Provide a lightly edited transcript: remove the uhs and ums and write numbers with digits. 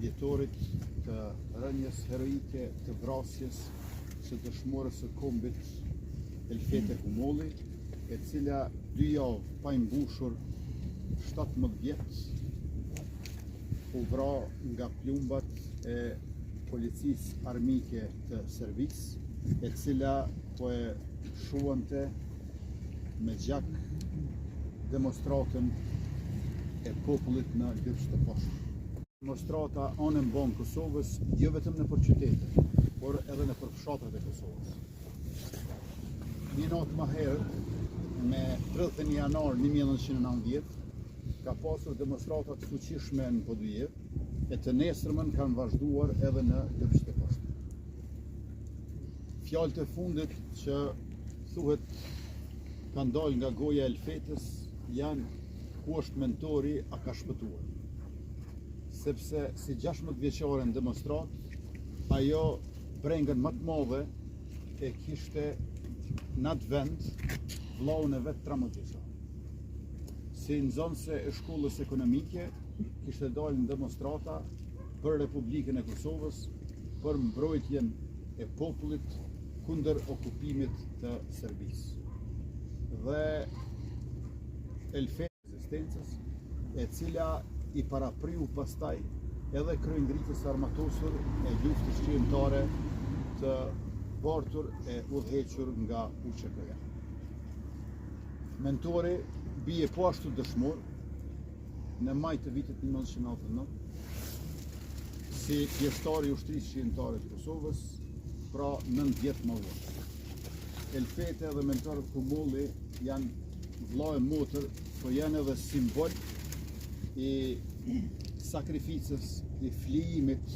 vjetorit të rënies heroike të vrasjes së dëshmores së kombit Elfete Humolli, e cila dy javë pa i mbushur 17 vjet u vra nga plumbat e policisë armike të Serbisë, e cila po e shuante me gjak demonstratën e popullit në Lypç të Poshtëm. Demonstrata anembanë Kosovës, jo vetëm nëpër qytete, por edhe nëpër fshatrat e Kosovës. Një natë më herët, me 31 janar 1990, ka pasur demonstrata të fuqishme në Podujevë, e të nesërmen kanë vazhduar edhe në Lypç të Poshtëm. Fjalët e fundit që thuhet kanë dalë nga goja e Elfetës janë ku është Mentori, a ka shpëtuar. Sepse si 16 vjeçare në demonstratë, ajo brengën më të madhe e kishte në atë vend vllaun e vet 13 vjeçar. Si nxënëse e shkollës ekonomike, kishte dalë në demonstrata për Republikën e Kosovës, për mbrojtjen e popullit kundër okupimit të Serbisë. Dhe Elfeta rezistencës, e cila i parapriu pastaj edhe kryengritjes së armatosur e luftës çlirimtare të bartur e udhëhequr nga UÇK-ja. Mentori bie po ashtu dëshmor në maj të vitit 1999 si pjesëtar i Ushtrisë Çlirimtare të Kosovës, pra 9 vjet më vonë. Elfete dhe Mentor Humolli janë vlla e motër, po janë edhe simbol i sakrificës, i flijimit.